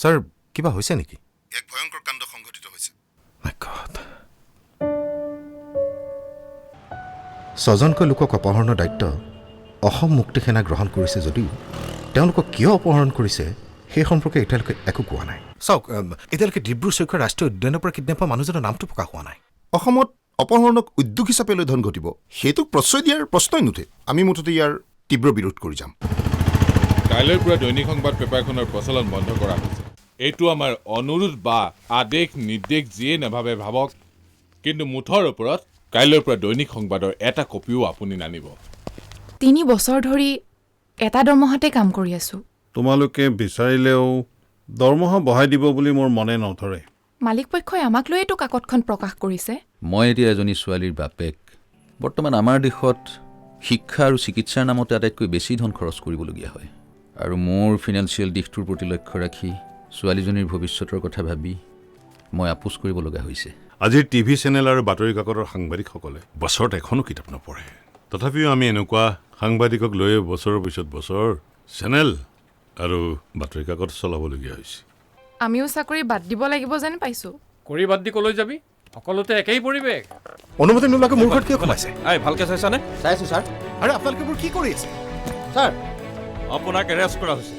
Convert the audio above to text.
Sir, কিবা হৈছে নেকি? এক ভয়ংকৰ কাণ্ড সংঘটিত হৈছে। মাই গড! ছজনকৈ লোকক অপহৰণৰ দায়িত্ব অসম মুক্তি সেনা গ্ৰহণ কৰিছে যদিও তেওঁলোকক কিয় অপহৰণ কৰিছে সেই সম্পৰ্কে এতিয়ালৈকে একো কোৱা নাই। চাওক, এতিয়ালৈকে ডিব্ৰু চৈখোৱা ৰাষ্ট্ৰীয় উদ্যানৰ পৰা কিডনেপ হোৱা মানুহজনৰ নামটো প্ৰকাশ হোৱা নাই। অসমত অপহৰণক উদ্যোগ হিচাপে লৈ ধন ঘটিব, সেইটোক প্ৰশ্ৰয় দিয়াৰ প্ৰশ্নই নুঠে। আমি মুঠতে ইয়াৰ তীব্ৰ বিৰোধ কৰি যাম। কাইলৈৰ পৰা দৈনিক সংবাদ পেপাৰখনৰ প্ৰচলন বন্ধ কৰা হৈছে। এইটো আমাৰ অনুৰোধ বা আদেশ নিৰ্দেশ, যিয়ে নাভাবে ভাবক, কিন্তু মুঠৰ ওপৰত কাইলৈৰ পৰা দৈনিক সংবাদৰ এটা কপিও আপুনি নানিব। 3 বছৰ ধৰি এটা দৰমহাতে কাম কৰি আছোঁ। তোমালোকে বিচাৰিলেও দৰমহা বঢ়াই দিব বুলি মোৰ মনে নধৰে। মালিক পক্ষই আমাক লৈয়েতো কাকতখন প্ৰকাশ কৰিছে। মই এতিয়া এজনী ছোৱালীৰ বাপেক। বৰ্তমান আমাৰ দেশত শিক্ষা আৰু চিকিৎসাৰ নামতে আটাইতকৈ বেছি ধন খৰচ কৰিবলগীয়া হয় আৰু মোৰ ফিনান্সিয়েল দিশটোৰ প্ৰতি লক্ষ্য ৰাখি, ছোৱালীজনীৰ ভৱিষ্যতৰ কথা ভাবি মই আপোচ কৰিব লগা হৈছে। আজিৰ টিভি চেনেল আৰু বাতৰি কাকতৰ সাংবাদিকসকলে বছৰত এখনো কিতাপ নপঢ়ে। তথাপিও আমি এনেকুৱা সাংবাদিকক লৈয়ে বছৰৰ পিছত বছৰ চেনেল আৰু বাতৰি কাকত চলাবলগীয়া হৈছে। আমিও চাকৰি বাদ দিব লাগিব যেন পাইছোঁ। কৰি বাদ দি কলৈ যাবি? সকলোতে একেই পৰিৱেশ। অনুমতি নোলোৱাকৈ মোৰ ঘৰত কিয় সোমাইছে? এই, ভালকে চাইছানে? চাইছোঁ ছাৰ। আৰে, আপোনালোকে এইবোৰ কি কৰি আছে? ছাৰ। আপোনাক এৰেষ্ট কৰা হৈছে।